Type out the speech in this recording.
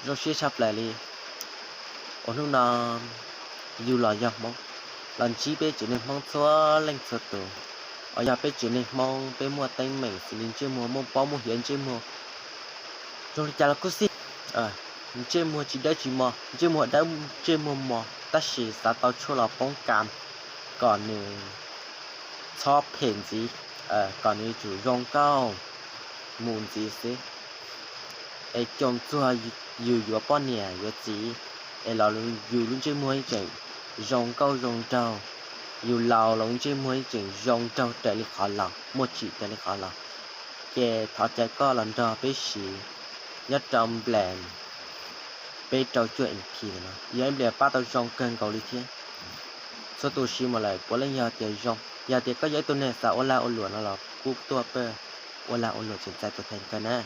Zoo siab tshaj plaws li uas hnub no yus los yog Hmoob, los ntsib peb tsev neeg Hmoob txhua leej txhua tus, uas yog peb tsev neeg Hmoob peb muaj teeb meem xws li ntsej muag muaj pob muaj hiav, ntsej muag zoo li cas los kuj xij, ntsej muag tsis dawb tsis mos, ntsej muag dawb ntsej muag mos tab sis xav tau tshuaj los poob kam kom nws txhob phem ntxiv, kom nws yuav tsum zoo nkauj mus ntxiv xwb. Es coom txuag yus yuav poj niam yuav txiv, es los yus lub ntsej muag yeej tseem zoo nkauj zoo nraug, yus laus los ntsej muag yeej tseem zoo nraug raws li qhov laus, muaj tsim raws li qhov laus. Ces thov caw koj los nrog peb siv nyob rau nplas peb rau cuaj M P no, yog ib nplas pab tau zoo kawg nkaus li thiab. Txhua tus siv mus lawm puav leej yog tias zoo. Yog tias koj yog ib tug neeg xav ua lag ua luam no los kuj tuaj pab ua lag ua luam tseem txais tus theem kawg na.